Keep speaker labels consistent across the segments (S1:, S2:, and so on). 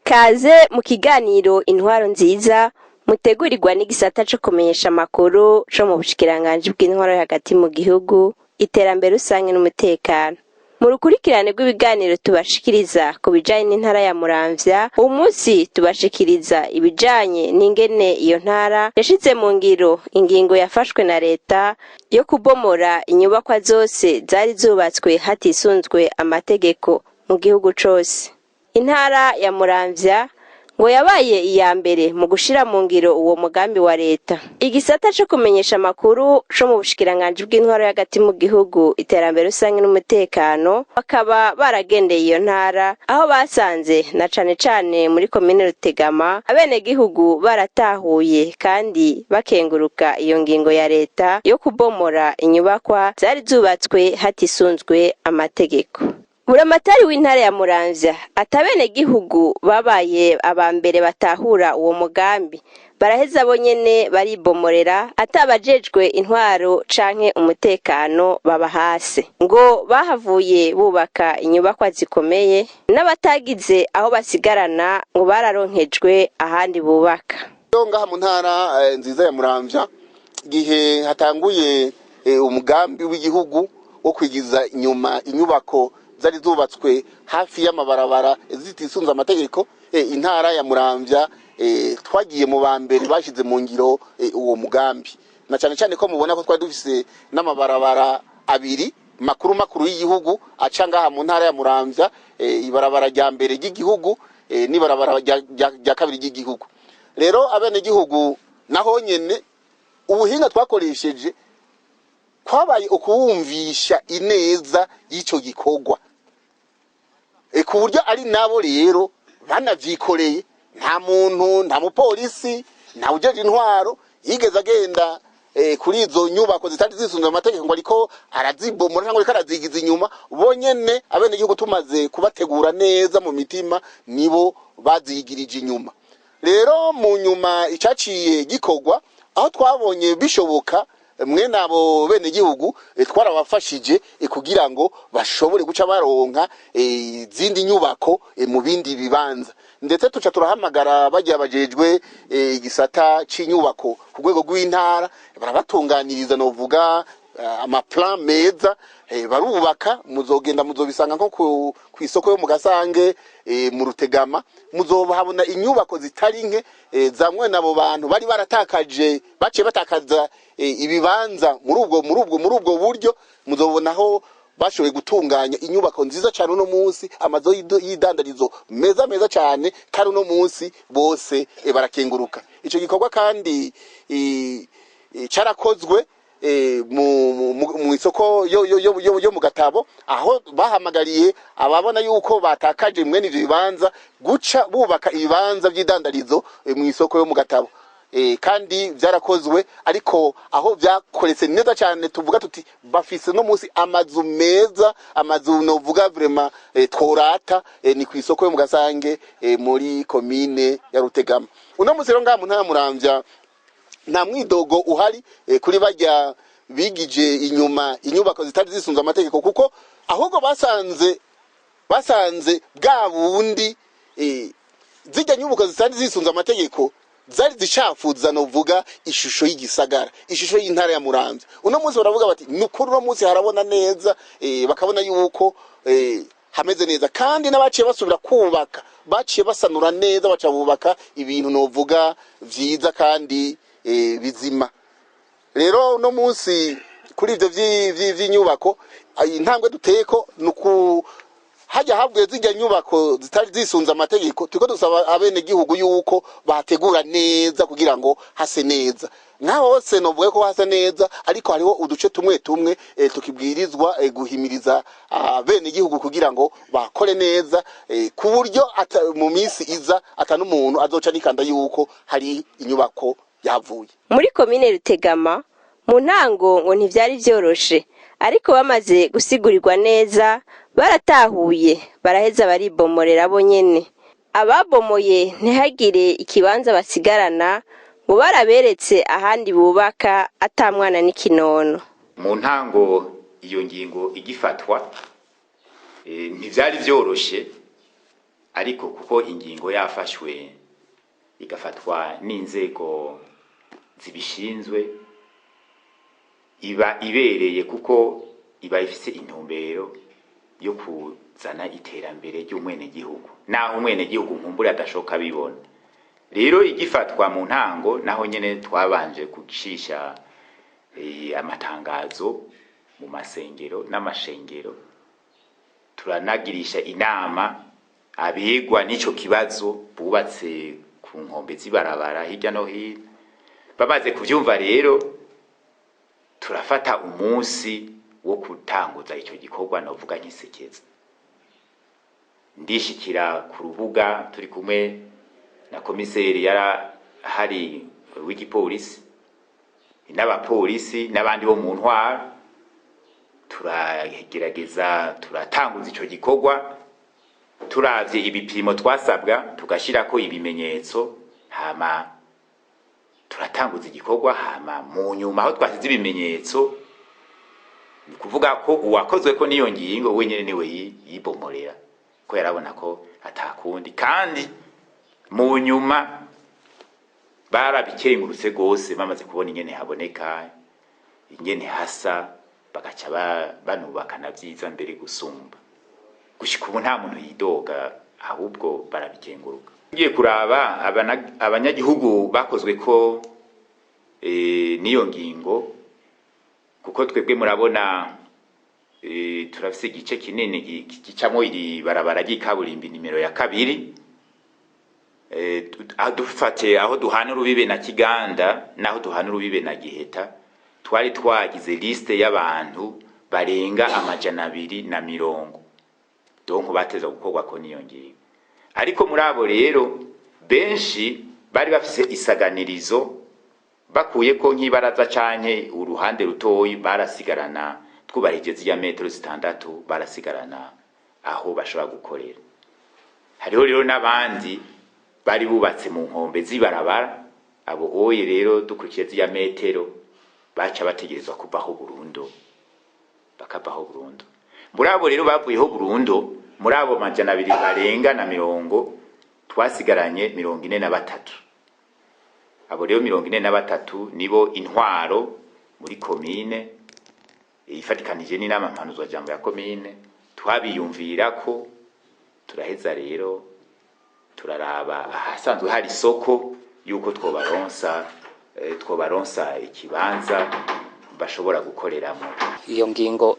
S1: Kaze mu kiganiro Intwaro Nziza, mutegurirwa n'igisata co kumenyesha amakuru co mu bushikiranganji bw'intwaro hagati mu gihugu, iterambere rusange n'umutekano. Mu rukurikirane rw'ibiganiro tubashikiriza ku bijanye n'intara ya Muramvya, uwu munsi tubashikiriza ibijanye n'ingene iyo ntara yashize mu ngiro ingingo yafashwe na leta yo kubomora inyubakwa zose zari zubatswe hatisunzwe amategeko mu gihugu cose. Intara ya Muramvya ngo yabaye iya mbere mu gushira mu ngiro uwo mugambi wa leta. Igisata co kumenyesha amakuru co mu bushikiranganji bw'intwaro hagati mu gihugu, iterambere rusange n'umutekano bakaba baragendeye iyo ntara, aho basanze na cane cane muri komine Rutegama abenegihugu baratahuye kandi bakenguruka iyo ngingo ya leta yo kubomora inyubakwa zari zubatswe hatisunzwe amategeko. Buramatari w'intara ya Muramvya atabenegihugu babaye aba mbere batahura uwo mugambi, baraheza bo nyene baribomorera atabajejwe intwaro canke umutekano babahase. Ngo bahavuye bubaka inyubakwa zikomeye, n'abatagize aho basigarana ngo bararonkejwe ahandi bubaka.
S2: Ngaha mu ntara nziza ya Muramvya, gihe hatanguye umugambi w'igihugu wo kwigiza inyuma inyubako zari zubatswe hafi y'amabarabara zitisunze amategeko, intara ya Muramvya twagiye mu ba mbere bashize mu ngiro uwo mugambi, na cyane cyane ko mubona ko twari dufise n'amabarabara abiri makuru makuru y'igihugu aca ngaha mu ntara ya Muramvya, ibarabara rya mbere ry'igihugu n'ibarabara rya kabiri ry'igihugu. Rero abenegihugu naho nyene ubuhinga twakoresheje kwabaye ukubumvisha ineza y'ico gikorwa, ku buryo ari nabo rero banavyikoreye. Nta muntu, nta mupolisi, nta ujeje intwaro yigeze agenda kuri izo nyubako zitari zisunze amategeko ngo ariko arazibomora cyangwa ariko arazigiza inyuma. Bonyene abenegihugu tumaze kubategura neza mu mitima, nibo bazigirije inyuma. Rero mu nyuma icaciye gikorwa, aho twabonye bishoboka, mwene abo benegihugu twarabafashije kugira ngo bashobore guca baronka izindi nyubako mu bindi bibanza. Ndetse tuca turahamagara bagiye bajejwe igisata c'inyubako ku rwego rw'intara, barabatunganiriza novuga amaplan meza, barubaka. Muzogenda muzobisanga nko ku isoko yo mu Gasange, mu Rutegama, muzohabona inyubako zitari nke zamwe nabo bantu bari baratakaje, baciye batakaza ibibanza muri ubwo buryo. Muzobonaho bashoboye gutunganya inyubako nziza cyane uno munsi, amazu y'idandarizo meza meza cyane, kandi uno munsi bose barakenguruka ico gikorwa. Kandi carakozwe mu isoko yo mu Gatabo, aho bahamagariye ababona yuko batakaje mwene ivyo bibanza guca bubaka ibibanza vy'idandarizo mu isoko yo mu Gatabo. Kandi vyarakozwe, ariko aho vyakoretse neza cyane tuvuga tuti bafise no munsi amazu meza, amazu novuga vraiment tworata, ni ku isoko yo mu Gasange, muri komine ya Rutegama. Uno munsi rero ngaha mu ntara ya Muramvya nta mwidogo uhari kuri barya bigije inyuma inyubako zitari zisunze amategeko, kuko ahubwo basanze bwa bundi zijya nyubako zitari zisunze amategeko zari zishafuza novuga ishusho y'igisagara, ishusho y'intara ya Muramvya. Uno munsi baravuga bati nukuri uno munsi harabona neza, bakabona yuko hameze neza. Kandi n'abaciye basubira kubaka baciye basanura neza, baca bubaka ibintu novuga vyiza kandi bizima. Rero uno munsi kuri ivyo vy'inyubako, intambwe duteyeko nuku hajya habwiye zijya nyubako zitari zisunze amategeko, turiko dusaba abenegihugu yuko bategura neza kugira ngo hase neza. Nka hose novuga ko hasa neza, ariko hariho uduce tumwe tumwe tukibwirizwa guhimiriza bene igihugu kugira ngo bakore neza, ku buryo mu minsi iza ata n'umuntu azoca nikanda yuko hari inyubako yavuye.
S1: Muri komine Rutegama, mu ntango ngo ntivyari vyoroshe, ariko bamaze gusigurirwa neza baratahuye, baraheza baribomorera bo nyene. Ababomoye ntihagire ikibanza basigarana, ngo baraberetse ahandi bubaka ata mwana n'ikinono.
S3: Mu ntango iyo ngingo igifatwa, ntivyari vyoroshe, ariko kuko ingingo yafashwe igafatwa n'inzego zibishinzwe, iba ibereye kuko iba ifise intumbero yo kuzana iterambere ry'umwenegihugu, naho umwenegihugu nkumbure adashoka bibona. Rero igifatwa mu ntango, naho nyene twabanje gucisha amatangazo mu masengero n'amashengero, turanagirisha inama abegwa n'ico kibazo bubatse ku nkombe z'ibarabara hirya no hino. Bamaze kuvyumva rero, turafata umunsi wo gutanguza ico gikorwa, novuga nk'isekeza. Ndishikira ku rubuga turi kumwe na komiseri yarahari w'igipolisi n'abapolisi n'abandi bo mu ntwaro, turagerageza turatanguza ico gikorwa, turavye ibipimo twasabwa, tugashirako ibimenyetso, hama turatanguza igikorwa. Hama mu nyuma aho twasize ibimenyetso, ni kuvuga ko uwakozwe ko n'iyo ngingo wenyene niwe yibomorera, ko yarabona ko atakundi. Kandi mu nyuma barabikengurutse gose, bamaze kubona ingene haboneka, ingene hasa, bagaca banubaka na vyiza mbere gusumba. Gushika ubu nta muntu yidoga, ahubwo barabikenguruka. Ngiye kuraba abanyagihugu bakozwe ko n'iyo ngingo, kuko twebwe murabona turafise igice kinini gicamwo iri barabara ry'ikaburimbi nimero ya 2. Dufate aho duhana urubibe na Kiganda naho duhana urubibe na Giheta, twari twagize liste y'abantu barenga 220, donc bateza gukorwa ko niyo ngingo. Ariko muri abo rero benshi bari bafise isaganirizo, bakuye ko nk'ibaraza canke uruhande rutoyi, barasigarana, twubahirije zirya metero 6, barasigarana aho bashobora gukorera. Hariho rero n'abandi bari bubatse mu nkombe z'ibarabara. Abo oye rero dukurikiye zirya metero, baca bategerezwa kuvaho burundu, bakavaho burundu. Muri abo rero bavuyeho burundu, muri abo 200 barenga na mirongo, twasigaranye 43. Abo rero 43 nibo intwaro muri komine ifatikanije n'inama mpanuzwajambo ya komine twabiyumvira ko turaheza rero turaraba ahasanzwe hari isoko yuko twobaronsa ikibanza bashobora gukoreramo.
S4: Iyo ngingo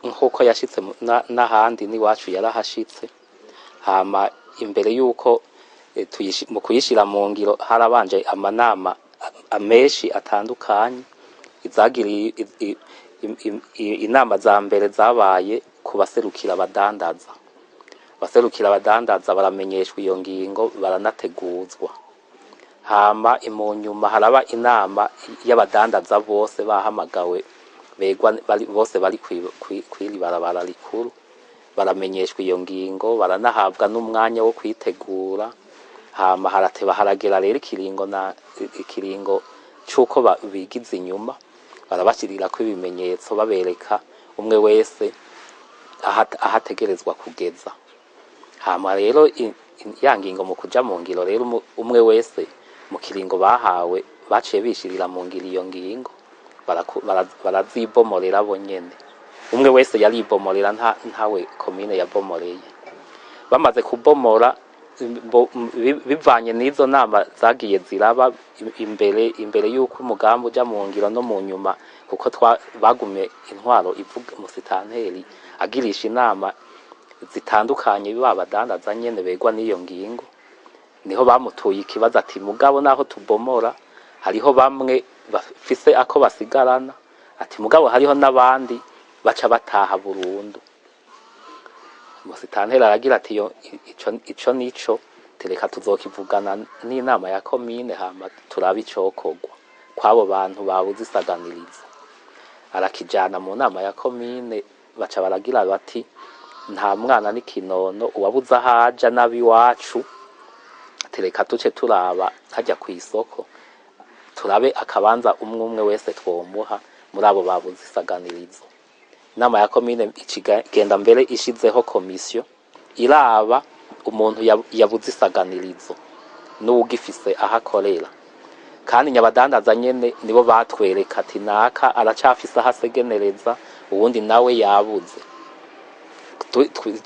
S4: nk'uko yashitse n'ahandi n'iwacu yarahashitse. Hama imbere y'uko mu kuyishira mu ngiro harabanje amanama amenshi atandukanye. Izagiriye inama za mbere zabaye ku baserukira abadandaza. Abaserukira abadandaza baramenyeshwa iyo ngingo, baranateguzwa. Hama mu nyuma haraba inama y'abadandaza bose bahamagawe, begwa bose bari kw'iri barabara rikuru, baramenyeshwa iyo ngingo, baranahabwa n'umwanya wo kwitegura. Hama harateba haragera rero ikiringo na ikiringo c'uko bigiza inyuma, barabashirirako ibimenyetso, babereka umwe wese ahategerezwa kugeza. Hama rero ya ngingo mu kuja mu ngiro rero, umwe wese mu kiringo bahawe baciye bishirira mu ngiro iyo ngingo, barazibomorera bo nyene. Umwe wese yaribomorera, ntawe komine yabomoreye. Bamaze kubomora, bivanye n'izo nama zagiye ziraba imbere y'uko umugambi uja mu ngiro no mu nyuma, kuko bagumye intwaro ivuga musitanteri agirisha inama zitandukanye babadandaza nyene begwa n'iyo ngingo, niho bamutuye ikibazo ati: mugabo naho tubomora hariho bamwe bafise ako basigarana. Ati mugabo hariho n'abandi baca bataha burundu. Musitanteri aragira ati yo ico nico tereka tuzokivugana n'inama ya komine, hama turabe icokorwa kw'abo bantu babuze isaganirizo. Arakijana mu nama ya komine, baca baragira bati nta mwana n'ikinono, uwabuze ahaja n'abiwacu, tereka tuce turaba hajya kw'isoko, turabe akabanza umwe umwe wese twomuha muri abo babuze isaganirizo. Inama ya komine ikigenda mbere ishizeho komisiyo iraba umuntu yabuze isaganirizo n'uwugifise aho akorera. Kandi nyabadandaza nyene nibo batwereka ati naka aracafise aho asegenereza, uwundi nawe yabuze.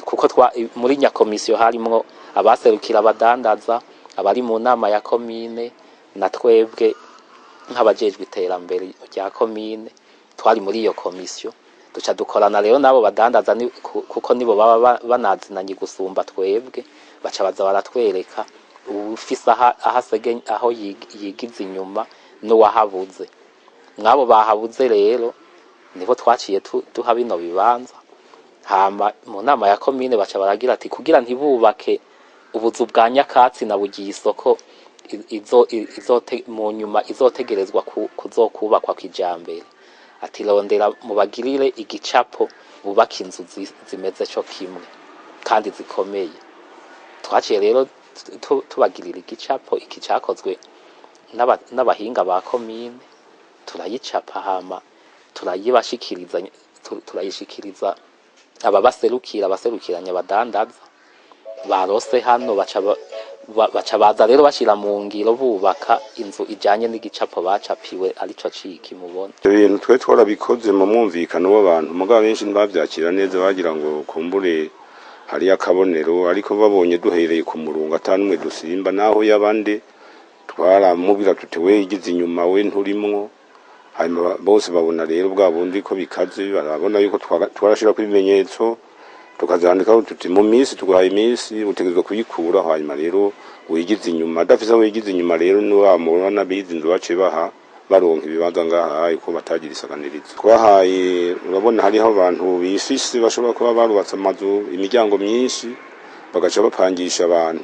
S4: Kuko muri nyakomisiyo harimwo abaserukira abadandaza, abari mu nama ya komine, na twebwe nk'abajejwe iterambere rya komine twari muri iyo komisiyo. Duca dukorana rero n'abo badandaza, kuko nibo baba banazinanye gusumba twebwe. Baca baza baratwereka uwufise aho yigiza inyuma n'uwahabuze. Mw'abo bahabuze rero nibo twaciye duha bino bibanza. Hama mu nama ya komine baca baragira ati kugira ntibubake ubuzu bwa nyakatsi na bugiye isoko mu nyuma izotegerezwa kuzokubakwa kijambere, ati rondera mubagirire igicapo bubaka inzu zimeze co kimwe kandi zikomeye. Twaciye rero tubagirira igicapo iki cakozwe n'abahinga ba komine, turayicapa, hama turayibashikiriza, turayishikiriza ababaserukira, abaserukiranya abadandaza barose hano. Baca baca baza rero bashira mu ngiro, bubaka inzu ijanye n'igicapo bacapiwe, arico ciki mubona.
S5: Ibyo bintu twe twarabikoze mu mwumvikano w'abantu, mugabo benshi ntibavyakira neza, bagira ngo kumbure hariyo akabonero. Ariko babonye duhereye ku murongo ata n'umwe dusimba, naho y'abandi twaramubwira tuti we igize inyuma, we nturimwo. Hanyuma bose babona rero bwa bundi ko bikaze, barabona yuko twarashirako ibimenyetso, tukazandikaho tuti mu minsi tuguhaye iminsi utegerezwa kuyikura. Hanyuma rero wigize inyuma adafise aho wigize inyuma rero niwamubona bize inzu bace baha baronka ibibanza ngaha uko batagira isaganirizo twahaye. Urabona hariho abantu bifise bashobora kuba barubatse amazu imiryango myinshi, bagaca bapangisha abantu.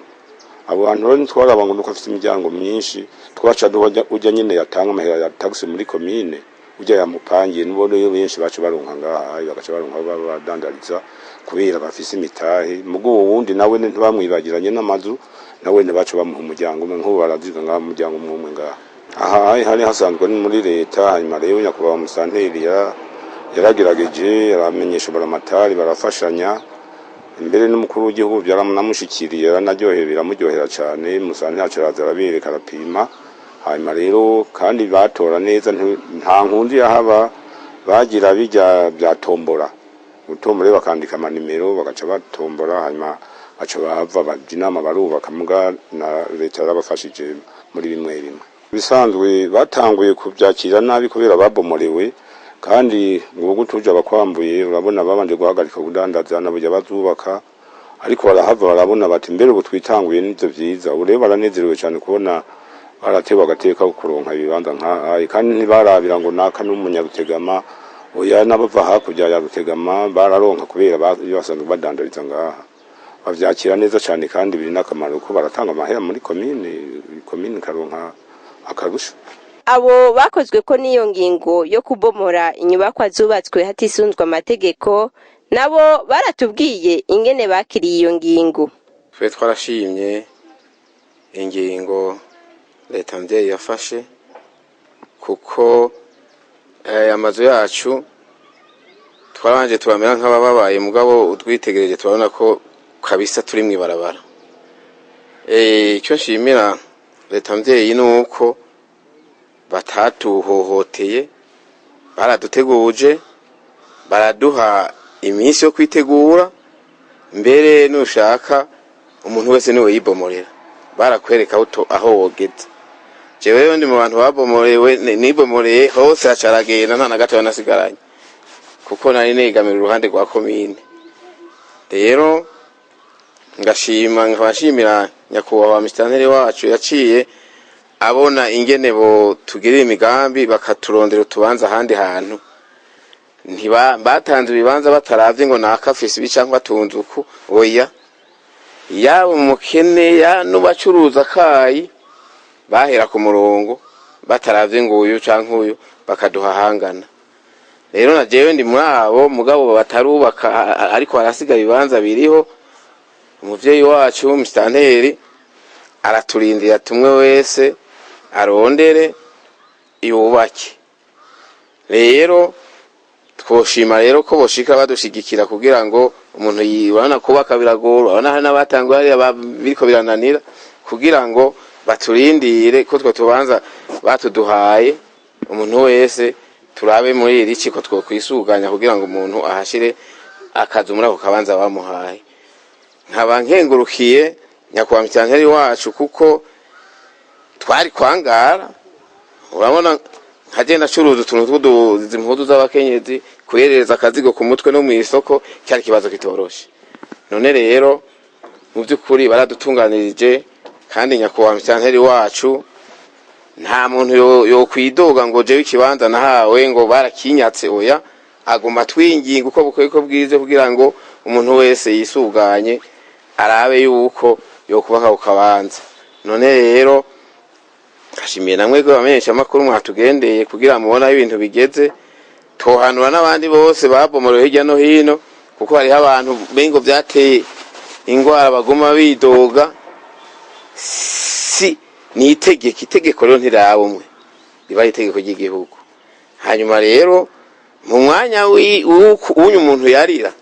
S5: Abo bantu rero ntitwaraba ngo nuko afite imiryango myinshi, twaca duha urya nyene yatanga amahera ya taxe muri komine, urya yamupangiye. Nibo rero benshi baca baronka ngaha, bagaca baronka aho baba badandariza kubera bafise imitahe. Mugo uwo wundi nawe ntibamwibagiranye n'amazu, nawe baca bamuha umuryango umwe. Nk'ubu baraziga ngaha umuryango umwe umwe ngaha. Aha hari hasanzwe ni muri leta. Hanyuma rero nyakubahwa musanteri yaragerageje aramenyesha buramatari, barafashanya, mbere n'umukuru w'igihugu byaramushikiriye, yaranaryohewe, biramuryohera cyane. Musanteri aca araza arabereka, arapima. Hanyuma rero kandi batora neza, nta nkunzi yahaba, bagira bijya bya tombora, gutombora bakandika amanimero, bagaca batombora. Hanyuma baca bava baja inama, barubaka. Muga na leta yarabafashije muri bimwe bimwe. Bisanzwe batanguye kubyakira nabi kubera babomorewe, kandi ngo gutuja bakwambuye. Urabona babanje guhagarika kudandaza nabujya bazubaka, ariko barahava barabona bati mbere ubu twitanguye n'ivyo vyiza. Ubu rero baranezerewe cyane kubona baratewe agateka ko kuronka ibibanza nka, kandi ntibarabira ngo naka n'umunyarutegama, oya, n'abava hakurya ya Rutegama bararonka kubera basanzwe badandariza ngaha. Bavyakira neza cyane kandi biri n'akamaro ko baratanga amahera muri komine, komine ikaronka akarusho.
S1: Abo bakozwe ko n'iyo ngingo yo kubomora inyubakwa zubatswe hatisunzwe amategeko, nabo baratubwiye ingene bakiriye iyo ngingo.
S6: Twe twarashimye ingingo leta mvyeyi yafashe, kuko amazu yacu twarabanje turamera nk'abababaye, mugabo utwitegereje turabona ko kabisa turi mw'ibarabara. Icyo nshimira leta mvyeyi ni uko batatuhohoteye, baraduteguje, baraduha iminsi yo kwitegura. Mbere nushaka umuntu wese niwe yibomorera, barakwereka aho wogeza. Jewe rero ndi mu bantu babomorewe, nibomoreye hose hacaragenda, nta na gato nasigaranye, kuko nari negamira uruhande rwa komine. Rero ngashima, nkabashimira nyakubahwa misitanteri wacu yaciye. abona ingene bo tugirira imigambi bakaturondera utubanza ahandi hantu. Ntiba batanze ibibanza bataravye ngo nakafise ibi cyangwa atunze uku, oya. Yaba umukene ya n'ubacuruza kayi, bahera ku murongo bataravye ngo uyu canke uyu, bakaduha hangana. Rero na jewe ndi muri abo mugabo batarubaka, ariko harasigaye ibibanza biriho. Umuvyeyi wacu musitanteri araturindira, tumwe wese arondere yubake. Rero twoshima rero ko boshika badushigikira kugira ngo umuntu yibana kubaka biragora. Urabona hari n'abatanguye hariya biriko birananira, kugira ngo baturindire ko two tubanza batuduhaye, umuntu wese turabe muri iri ko twokwisuganya kugira ngo umuntu ahashire akazu muri ako kabanza bamuhaye. Nkaba nkengurukiye nyakubahwa musitanteri wacu, kuko twari kwangara. Urabona nkagenda acuruza utuntu tw'uduzi, impuzu z'abakenyezi, kuyerereza akazigo ku mutwe no mw'isoko cyari ikibazo kitoroshe. None rero mu by'ukuri baradutunganirije, kandi nyakubahwa musitanteri wacu nta muntu yokwidoga ngo jewe ikibanza nahawe ngo barakinyatse, oya. Aguma twinginga uko bukeye ko bwize kugira ngo umuntu wese yisuganye arabe yuko yokubaka ku kabanza. None rero ashimiye namwe ko bamenyesha amakuru mwatugendeye kugira mubone aho ibintu bigeze. Tohanura n'abandi bose babomorewe hirya no hino, kuko hariho abantu bengo byateye ingwara baguma bidoga. Si ni itegeko, itegeko rero ntiraba umwe, riba ari itegeko ry'igihugu. Hanyuma rero mu mwanya w'uyu umuntu yarira,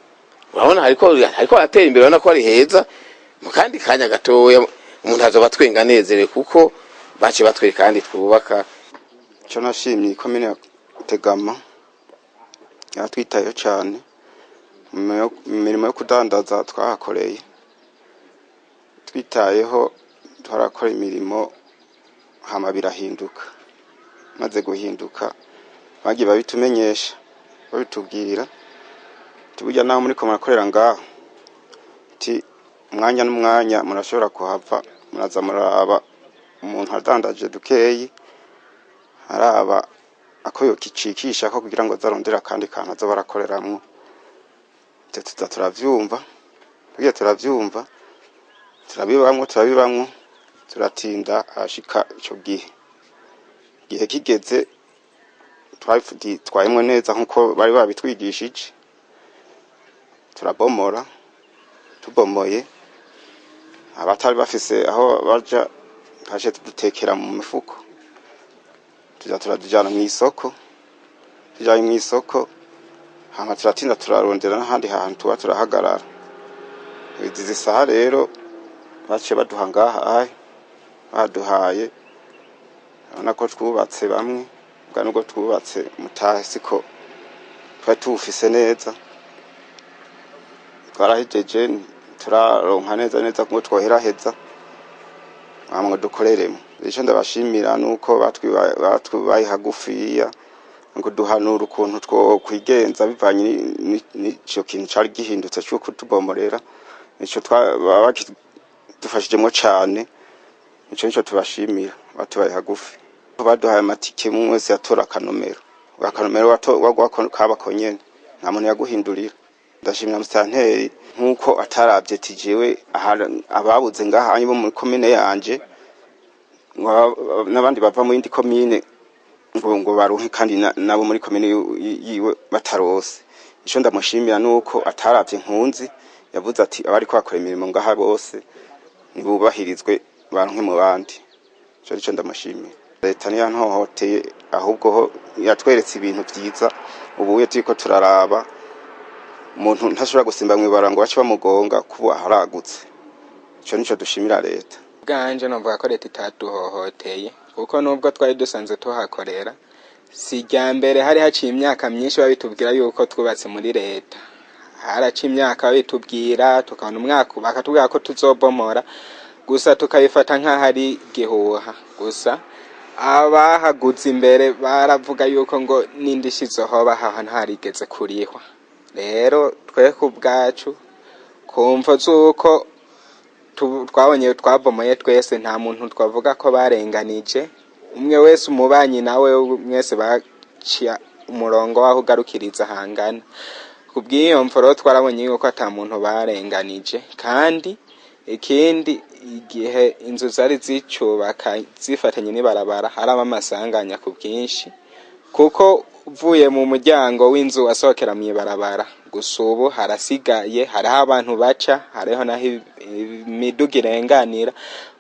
S6: urabona hariko haratera imbere, urabona ko ari heza. Mu kandi kanya gatoya umuntu azoba atwenga anezerewe, kuko bace batwereka kandi twubaka.
S7: Icyo nashimye, ikomine ya Tegama yaratwitayeho cyane mu mirimo yo kudandaza twahakoreye. Twitayeho, twarakora imirimo, hama birahinduka. Maze guhinduka, bagiye babitumenyesha, babitubwira burya naho muriko murakorera ngaho, ti umwanya n'umwanya murashobora kuhava, muraza muraraba umuntu adandaje dukeyi, araba ako yokicikisha ko kugira ngo azarondere akandi kantu azoba arakoreramwo. Ivyo tuza turavyumva, tugiye turavyumva, turabibamwo, turabibamwo, turatinda ahashika ico gihe. Igihe kigeze, twitwayemwo neza nkuko bari babitwigishije, turabomora. Tubomoye, abatari bafise aho baja twaciye tudutekera mu mifuko, tuja turadujana mw'isoko. Tujanye mw'isoko, hama turatinda turarondera n'ahandi hantu tuba turahagarara. Izi saha rero baciye baduha ngaha ahe baduhaye, urabona ko twubatse bamwe bwa nubwo twubatse mutahe siko twari tuwufise neza. Twarahejeje, turaronka neza neza ngo twoheraheza hama ngo dukoreremo. Ico ndabashimira nuko batwibaye hagufiya ngo duhanura ukuntu twokwigenza bivanye n'ico kintu cari gihindutse co kutubomorera. Ico bakidufashijemwo cane, ico nico tubashimira. Batubaye hagufi, baduhaye amatike, umwe wese yatora akanomero, akanomero kaba konyene, nta muntu yaguhindurira. Ndashimira musitanteri nk'uko ataravye ati jewe ababuze ngaha bo muri komine yanje ngo n'abandi bava mu yindi komine ngo baronke, kandi nabo muri komine yiwe batarose. Ico ndamushimira nuko ataravye nkunzi, yavuze ati abariko bakora imirimo ngaha bose nibubahirizwe, baronke mu bandi. Ico nico ndamushimira. Leta ntiyantohoteye, ahubwo ho yatweretse ibintu vyiza. Ubu iyo turiko turaraba, umuntu ntashobora gusimba mw'ibarabara ngo bace bamugonga, kuba haragutse. Ico nico dushimira leta.
S8: Bwanje novuga ko leta itaduhohoteye, kuko nubwo twari dusanzwe tuhakorera si irya mbere, hari haciye imyaka myinshi babitubwira yuko twubatse muri leta. Haraciye imyaka babitubwira, tukabona umwaka bakatubwira ko tuzobomora, gusa tukabifata nk'aho ari gihuha. Gusa abahaguze imbere baravuga yuko ngo n'indishyi zohoba ahantu harigeze kurihwa. Rero twe ku bwacu, ku mvo z'uko Twabonye twabomoye twese, nta muntu twavuga ko barenganije. Umwe wese umubanyi nawe mwese baciye umurongo w'aho ugarukiriza hangana. Kubw'iyo mvo rero twarabonye yuko ata muntu barenganije. Kandi ikindi, igihe inzu zari zicubaka zifatanye n'ibarabara, haraba amasanganya ku bwinshi, kuko uvuye mu muryango w'inzu wasohokera mw'ibarabara. Gusa ubu harasigaye, hariho abantu baca, hariho naho imiduga irenganira.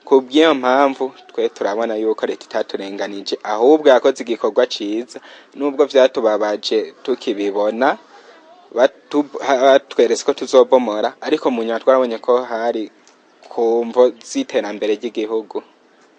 S8: Kubw'iyo mpamvu twe turabona yuko leta itaturenganije, ahubwo yakoze igikorwa ciza, nubwo vyatubabaje tukibibona batweretse ko tuzobomora, ariko mu nyuma twarabonye ko hari ku mvo z'iterambere ry'igihugu.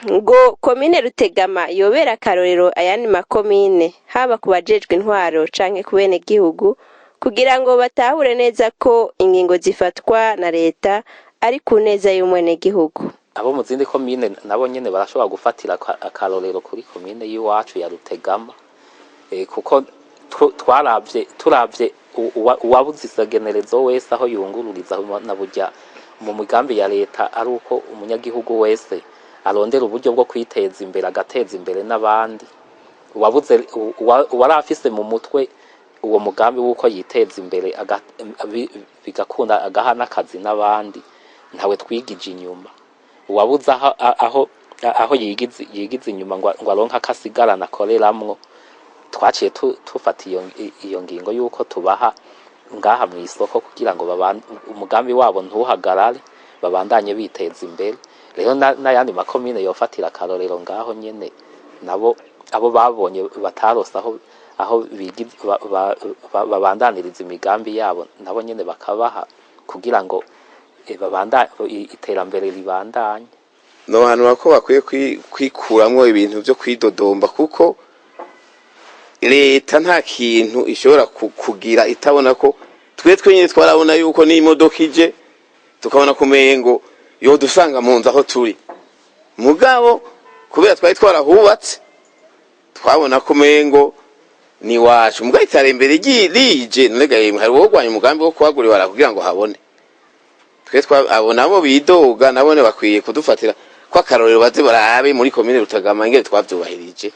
S1: Ngo komine Rutegama yobera akarorero ayandi makomine, haba ku bajejwe intwaro canke ku benegihugu, kugira ngo batahure neza ko ingingo zifatwa na leta ari ku neza y'umwenegihugu.
S4: Abo mu zindi komine nabo nyene barashobora gufatira akarorero kuri komine y'iwacu ya Rutegama, kuko twaravye, turavye uwabuze isagenerezo wese aho yungururiza na burya mu migambi ya leta ari uko umunyagihugu wese arondera uburyo bwo kwiteza imbere, agateza imbere n'abandi. Uwabuze, uwari afise mu mutwe uwo mugambi w'uko yiteza imbere, bigakunda, agaha n'akazi n'abandi, ntawe twigije inyuma. Uwabuze aho yigize inyuma ngo aronke akasigarana akoreramwo, twaciye tufata iyo ngingo y'uko tubaha ngaha mu isoko kugira ngo umugambi wabo ntuhagarare, babandanye biteza imbere. Rero n'ayandi makomine yofatira akarorero ngaho nyene, nabo abo babonye batarose aho babandaniriza imigambi yabo, nabo nyene bakabaha kugira ngo iterambere ribandanye.
S6: Nohanura ko bakwiye kwikuramwo ibintu vyo kwidodomba, kuko leta nta kintu ishobora kugira itabona ko twe twenyine twarabona yuko n'imodoka ije tukabona kumengo yodusanga mu nzu aho turi. Mugabo kubera twari twarahubatse, twabona ko umengo ni wacu. Mugabo iterambere rije none ga yemwe, hari uwogwanya umugambi wo kuhagura ibarabara kugira ngo habone? Twe abo nabo bidoga nabone bakwiye kudufatira ko akarorero, baze barabe muri komine Rutagama ingene twavyubahirije.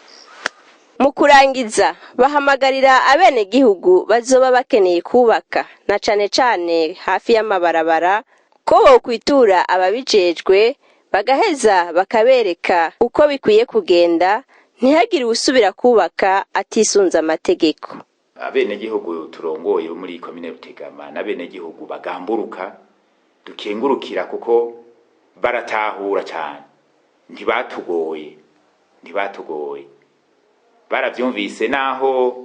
S1: Mu kurangiza, bahamagarira abenegihugu bazoba bakeneye kubaka na cane cane hafi y'amabarabara ko bokwitura ababijejwe, bagaheza bakabereka uko bikwiye kugenda, ntihagire uwusubira kubaka atisunze amategeko.
S3: Abenegihugu turongoye bo muri komine Rutegama n'abenegihugu bagamburuka, dukengurukira kuko baratahura cyane, ntibatugoye, baravyumvise. Naho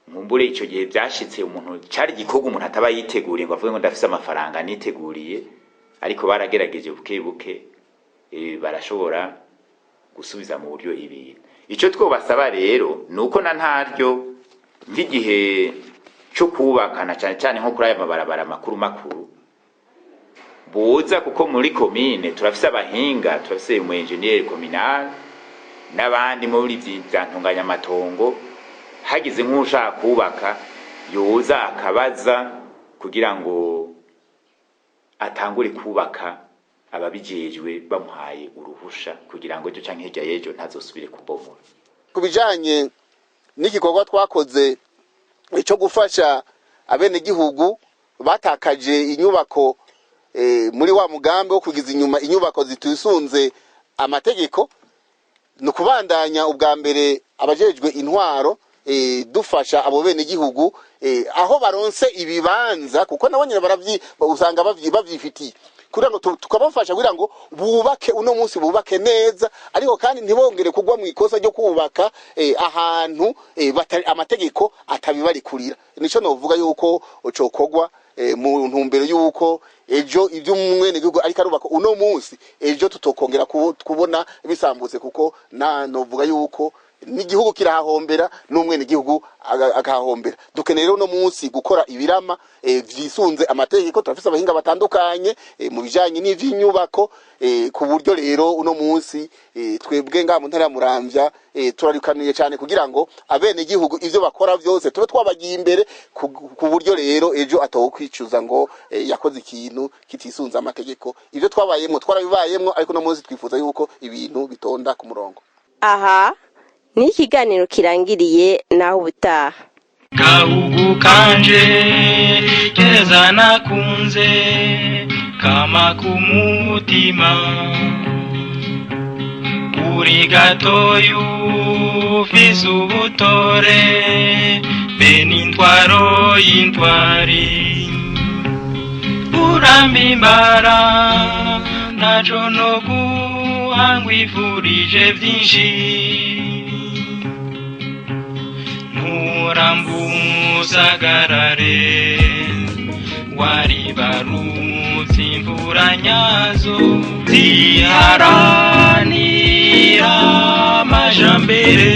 S3: nkumbure ico gihe vyashitse, umuntu cari igikorwa umuntu ataba yiteguriye ngo avuge ngo ndafise amafaranga niteguriye, ariko baragerageje buke buke, barashobora gusubiza mu buryo ibintu. Ico twobasaba rero nuko na ntaryo nk'igihe cyo kubaka, na cane cane nko kuri aya mabarabara makuru makuru, boza, kuko muri komine turafise abahinga, turafise umu ingénieur communal n'abandi muri vya ntunganyamatongo. Hagize nk'ushaka kubaka, yoza akabaza kugira ngo atangure kubaka ababijejwe bamuhaye uruhusha, kugira ngo ejo canke hirya y'ejo ntazosubire kubomora.
S2: Ku bijanye n'igikorwa twakoze cyo gufasha abenegihugu batakaje inyubako muri wa mugambi wo kugiza inyuma inyubako zitisunze amategeko, ni ukubandanya ubwa mbere abajejwe intwaro dufasha abo benegihugu aho baronse ibibanza, kuko nabo nyene usanga bavyifitiye, kugira ngo tukabafasha kugira ngo bubake uno munsi, bubake neza, ariko kandi ntibongere kugwa mu ikosa ryo kubaka ahantu amategeko atabibarikurira. Nico novuga yuko cokogwa mu ntumbero yuko ejo ibyo umwenegihugu ariko arubaka uno munsi, ejo tutokongera kubona bisambutse, kuko na novuga yuko N'igihugu kirahahombera, n'umwenegihugu akahahombera. Dukeneye rero uno munsi gukora ibirama vyisunze amategeko. Turafise abahinga batandukanye mu bijanye n'ivy'inyubako, ku buryo rero uno munsi twebwe ngaha mu ntara ya Muramvya turarikaniye cyane kugira ngo abenegihugu ivyo bakora vyose tube twabagiye imbere, ku buryo rero ejo atawukwicuza ngo yakoze ikintu kitisunze amategeko. Ivyo twabayemwo twarabibayemwo, ariko uno munsi twifuza yuko ibintu bitonda ku murongo.
S1: Aha ni ikiganiro kirangiriye, naho ubutaha.
S9: Gahugu kanje keza nakunze, kama kumutima uri gatoyu, ufise ubutore be n'intwaro y'intwari, urampimbara ntaco no guhangwifurije vyinshi. Nturambusagarare, waribarutse imvura nyazo ziharanira amajambere.